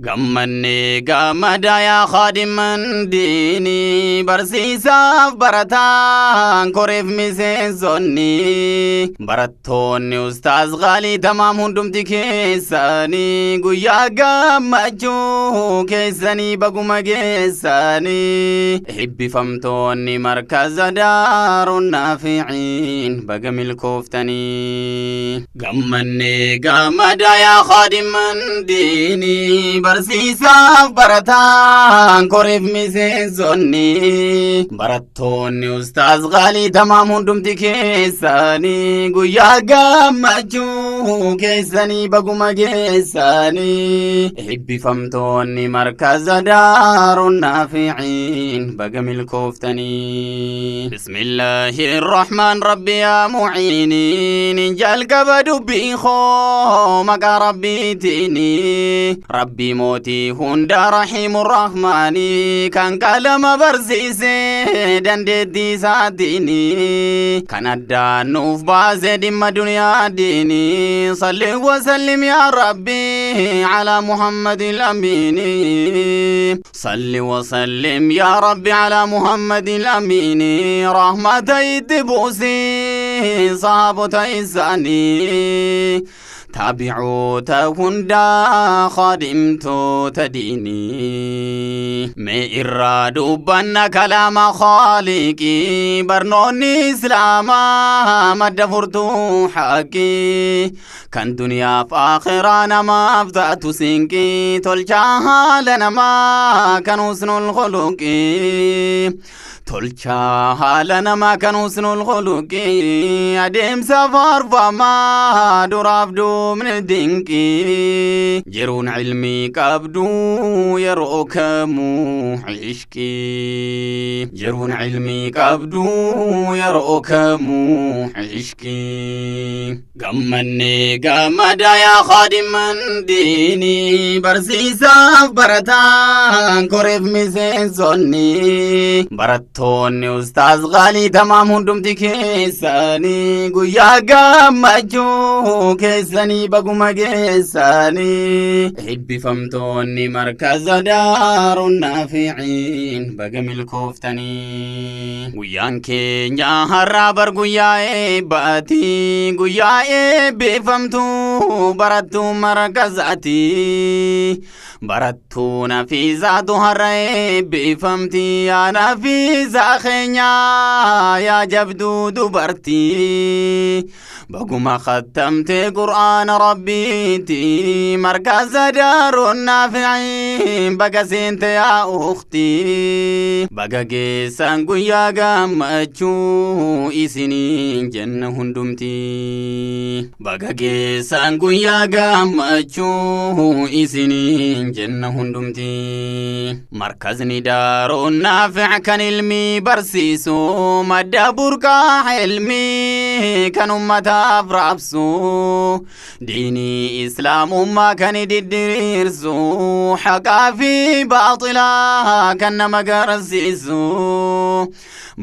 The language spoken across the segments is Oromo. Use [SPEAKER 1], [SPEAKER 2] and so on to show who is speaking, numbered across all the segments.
[SPEAKER 1] Gammannee gammada yaa khadiman diinii barsiisaaf barataan koreef miseensonni barattoonni ustaaz qaalii tamaam hundumti keessanii guyyaa gammachuu keessanii baguma geessanii eebbifamtoonni markaza daaruun naafi'iin baga milkooftanii. Gammannee gammada yaa khadiman diinii barsiisaaf barataan koreef miseensonni barattoonni ustaaz qaalii tamaam hundumti keessanii guyyaa gammachuu keessanii baguma geessanii eebbifamtoonni markaza daaruun naafi'iin baga milkooftanii. Bismillaahi Rahmaan Rabbi yaa muciiniin jalqaba dubbii koo maqaa Rabbiitiini Rabbii mootii hunda Rahiimu Rahmaanii kan qalama barsiise dandeettii isaatiini kan addaan nuuf baase dhimma duniyaa diini salli wasallim yaa Rabbi alaa Muhammadil Amiini صل وسلم يا رب على محمد الأمين رحمة الدبوسي صحابة إنساني تابعوتا هندا خادمتو تديني مي إرى دبنا كلام خالقي برنوني إسلاما مد فرتو حقي كان دنيا فاخرة نما أفضأت سنكي تلجاها لنما كان حسن الخلق tolchaa haala namaa kan husnul khuluqii adeemsa faarfamaa duraaf duubni dinqii jiruun ilmii qabdu yeroo kamuu ishqii jiruun ilmii qabdu yeroo kamuu ishqii gammannee gammada yaa khadiman diinii barsiisaaf barataan koreef miseensonni barattoonni ustaaz qaalii tamaam hundumti keessanii guyyaa gammachuu keessanii baguma geessanii eebbifamtoonni markaza daaruun naafi'iin baga milkooftanii guyyaan keenya har'aa bar guyyaa eebbaati guyyaa eebbifamtuu barattuu markazaati barattuu nafiisaatu har'a eebbifamti yaa nafiisaa keenya yaa jabduu dubartii baguma khattamte qur'aana rabbiiti markaza daaruun naafi'iin baga seente yaa ukhtii baga geessan guyyaa gammachuu isiniin jenna hundumti baga geessan guyyaa gammachuu isiniin jenna hundumti markazni daaruun naafic kan ilmii barsiisu madda burqaa ilmii kan ummataaf raabsu diinii islaamummaa kan diddiriirsu haqaa fi baaxilaa kan nama garsiisu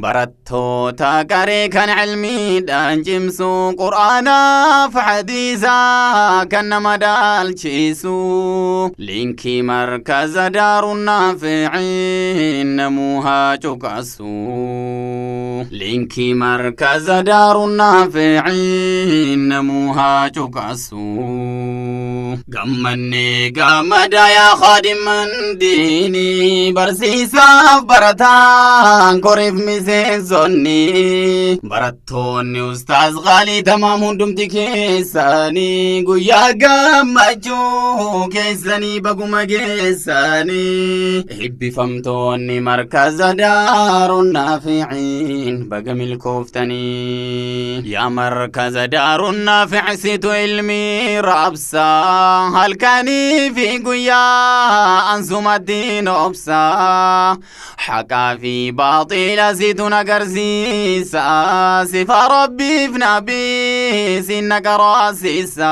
[SPEAKER 1] barattoota qaree kan cilmiidhaan cimsu qur'aanaaf hadiisaa kan nama dhaalchisu liinkii markaza daaruun naaficiin namuu haa cuqasu liinkii markaza daaruun naaficiin namuu haa cuqasu gammannee gammada yaa khadiman diinii barsiisaaf barataan koreef miseensonni barattoonni ustaaz qaalii tamaam hundumti keessanii guyyaa gammachuu keessanii baguma geessanii eebbifamtoonni markaza daaruun naafi'iin baga milkooftanii yaa markaza daaruun naafic situ ilmii raabsaa halkanii fi guyyaa ansumattiin obsaa haqaa fi baaxila situ Siitun agarsiisa sifa Rabbiif nabii sinna qaraasisa.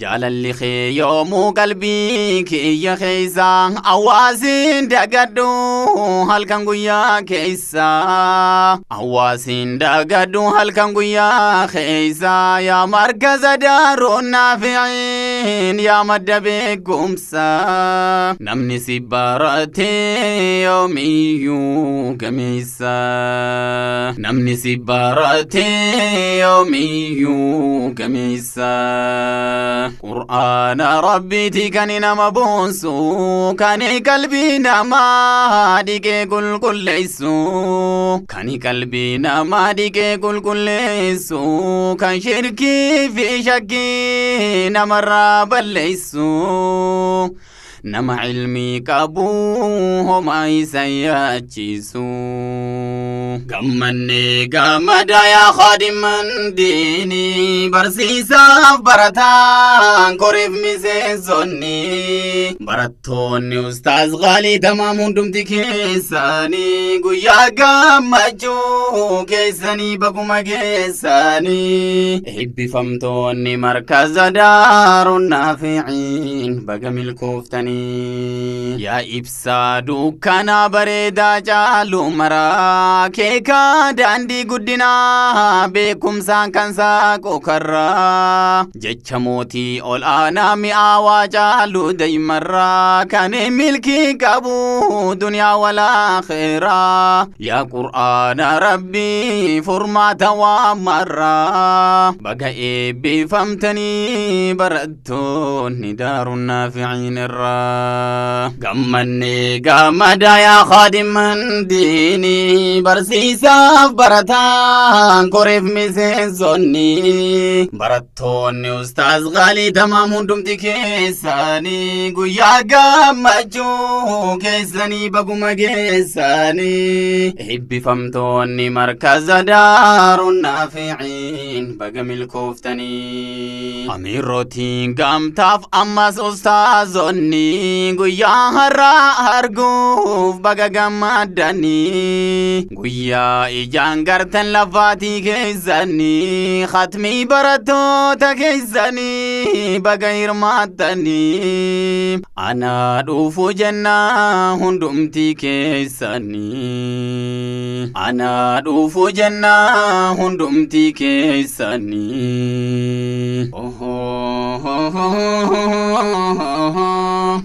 [SPEAKER 1] Jaalalli kee yoomuu qalbii kiyya keessa, hawaasiin dagadhu halkan guyyaa keessa. Hawaasiin dagadhu halkan guyyaa keessa. Yaa markaza Daaruun Naafi'iin, yaa madda beekumsa. Namni si barate yoomiyyuu gameessa. Namni si barate yoomiyyuu gameessa. Qur'aana Rabbiiti kan nama boonsu, kan qalbii namaa dhiqee qulqulleessu. Kan qalbii namaa dhiqee qulqulleessu, kan shirkii fi shakkii namarraa balleessu. Nama ilmii qabu homaa isa yaachisu. Gammannee gammada yaa khadiman diinii, barsiisaaf barataan, koriif miseensonni, barattoonni ustaaz Qaalii Tamaam hundumti keessanii guyyaa gammachuu keessanii baguma geessanii. Eebbifamtoonni markaza Daaruun Naafi'iin baga milkooftanii. Yaa ibsaa dukkanaa bareedaa caalu maraa, keekaa daandii guddinaa beekumsaan kan saaqu karraa, jecha mootii ol aanaa mi'aawaa caalu daymarraa, kan milkii qabu duniyaa walaaxiraa. Yaa Qur'aana Rabbii furmaata waan marraa, baga eebbifamtanii barattoonni Daaruun Naafi'iin irraa. Gammannee gammada yaa khadiman diinii, barsiisaaf barataan, koriif miseensonni, barattoonni ustaaz Qaalii Tamaam hundumti keessanii guyyaa gammachuu keessanii baguma geessanii. Eebbifamtoonni markaza Daaruun Naafi'iin baga milkooftanii. Amiirrotiin gamtaaf ammas ustaazonni guyyaa har'aa arguuf baga gammaddanii. Guyyaa ijaan gartan lafaatii keessanii khatmii barattoota keessanii baga hirmaattanii. Anaa dhufu jennaa hundumti keessanii. Anaa dhufu jennaa hundumti keessanii.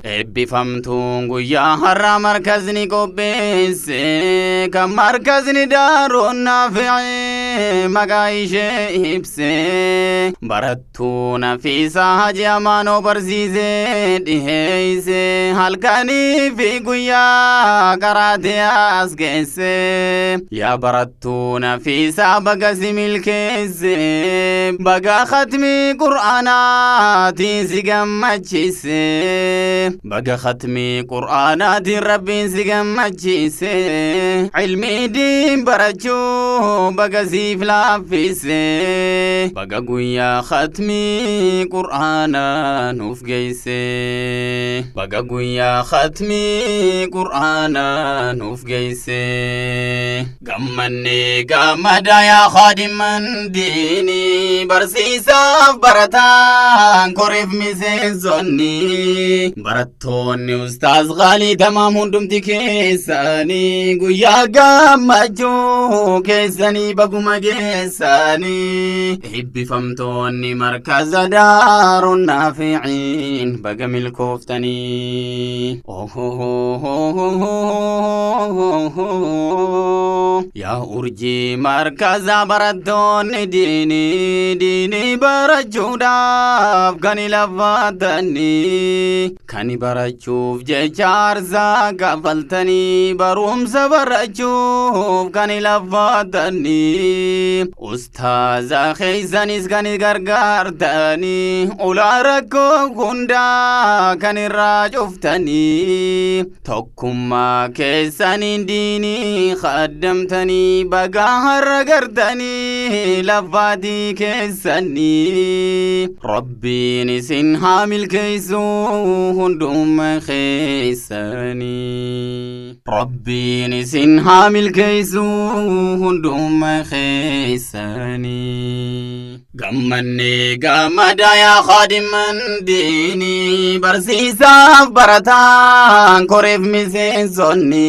[SPEAKER 1] Eebbifamtuun guyyaa har'aa markazni qopheesse, kan markazni Daaruun Naafi'ee maqaa ishee ibse, barattuu Nafiisaa Haji Amaanoo barsiisee dhiheeyse, halkanii fi guyyaa qaraatee as geesse. Yaa barattuu Nafiisaa, baga si milkeesse, baga khatmii Qur'aanaatiin si gammachiise, baga khatmii Qur'aanaatiin Rabbiin si gammachiise, ilmii diin barachuu baga siif laaffise, baga guyyaa khatmii Qur'aanaa nuuf geesse, baga guyyaa khatmii Qur'aanaa nuuf geesse. Gammannee gammada yaa khadiman diinii, barsiisaaf barataan, koriif miseensonni, barattoonni ustaaz Qaalii Tamaam hundumti keessanii guyyaa gammachuu keessanii baguma geessanii. Eebbifamtoonni markaza Daaruun Naafi'iin baga milkooftanii. Yaa urjii markaza, barattoonni diinii diinii barachuudhaaf kan lafaatanii, kan barachuuf jecha aarsaa kaffaltanii, barumsa barachuuf kan lafaatanii. Ustaaza keeysanis kan gargaartanii, ulaa rakkoo hundaa kan irraa cuftanii, tokkummaa keessaniin diinii khaddamtanii, bagaa har'a gartanii lafaatii keessanii. Rabbiin isin haa milkeessuu hunduma keessanii. Rabbiin isin haa milkeessuu hunduma keessanii. Gammannee gammada yaa khadiman diinii, barsiisaaf barataan, koreef miseensonni,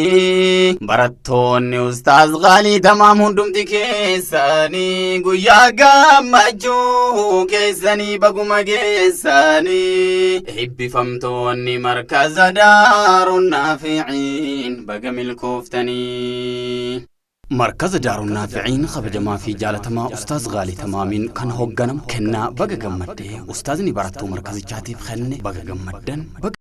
[SPEAKER 1] barattoonni Ustaaz Qaalii Tamaam, hundumti keessanii guyyaa gammachuu keessanii baguma geessanii. Eebbifamtoonni Markaza Daaruun Naafi'iin baga milkooftanii. Markaza Daaruun Naafi'iin kabajamaa fi jaalatamaa Ustaaz Gaalii Tamaamiin kan hoogganamu kennaa baga gammaddee ustaazni barattuu markazichaatiif kenne. Baga gammaddan, baga.